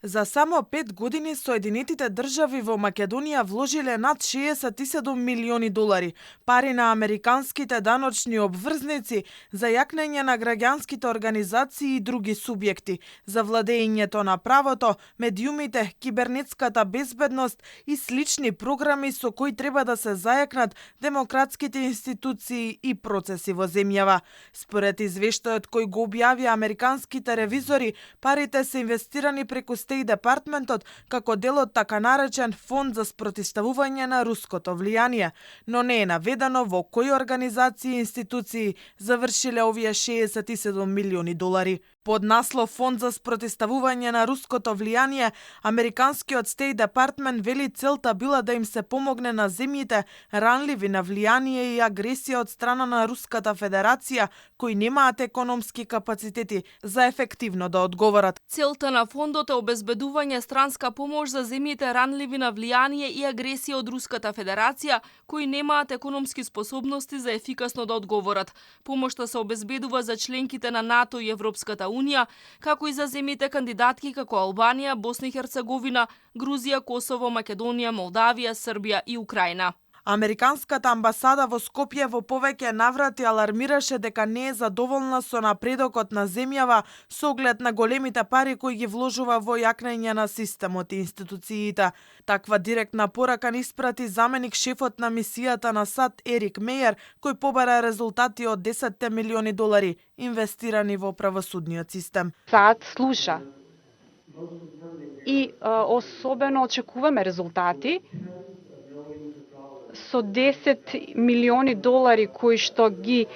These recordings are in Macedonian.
За само 5 години Соединетите држави во Македонија вложиле над 67 милиони долари, пари на американските даночни обврзници, за јакнење на граѓанските организации и други субјекти, за владеењето на правото, медиумите, кибернетската безбедност и слични програми со кои треба да се зајакнат демократските институции и процеси во земјава. Според извештајот кој го објавија американските ревизори, парите се инвестирани преку Стејт департментот како дел од така наречен фонд за спротивставување на руското влијание, но не е наведено во кои организации и институции завршиле овие 67 милиони долари. Под наслов Фонд за спротивставување на руското влијание, американскиот Стејт департмент вели целта била да им се помогне на земјите ранливи на влијание и агресија од страна на Руската Федерација, кои немаат економски капацитети за ефективно да одговорат. Целта на фондот е обезбедување странска помош за земјите ранливи на влијание и агресија од Руската Федерација, кои немаат економски способности за ефикасно да одговорат. Помошта се обезбедува за членките на НАТО и Европската Унија, како и за земјите кандидатки како Албанија, Босна и Херцеговина, Грузија, Косово, Македонија, Молдавија, Србија и Украина. Американската амбасада во Скопје во повеќе наврати алармираше дека не е задоволна со напредокот на земјава со оглед на големите пари кои ги вложува во јакнење на системот и институциите. Таква директна порака ни испрати заменик шефот на мисијата на САД Ерик Мејер, кој побара резултати од 10 милиони долари инвестирани во правосудниот систем. САД слуша и особено очекуваме резултати со 10 милиони долари кои што ги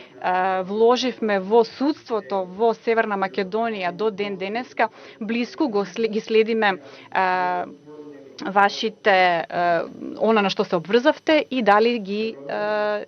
вложивме во судството во Северна Македонија до ден денеска, блиску ги следиме вашите она на што се обврзавте и дали ги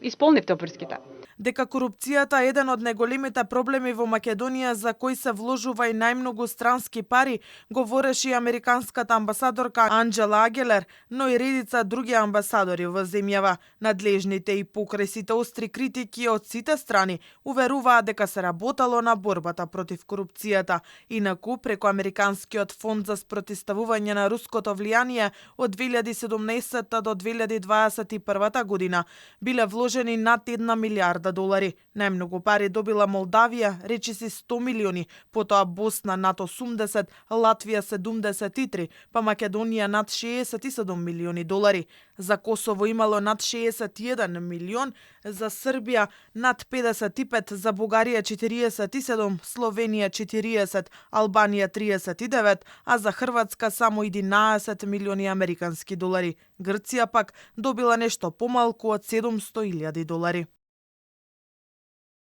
исполнивте обврските. Дека корупцијата е еден од најголемите проблеми во Македонија за кои се вложува и најмногу странски пари, говореше и американската амбасадорка Анџела Агелер, но и редица други амбасадори во земјава. Надлежните и покрај сите остри критики од сите страни уверуваа дека се работело на борбата против корупцијата. Инаку, преку Американскиот фонд за спротивставување на руското влијание од 2017 до 2021 година биле вложени над 1 милијарда долари. Најмногу пари добила Молдавија, речиси 100 милиони, потоа Босна над 80, Латвија 73, па Македонија над 67 милиони долари. За Косово имало над 61 милион, за Србија над 55, за Бугарија 47, Словенија 40, Албанија 39, а за Хрватска само 11 милиони американски долари. Грција пак добила нешто помалку од 700.000 долари.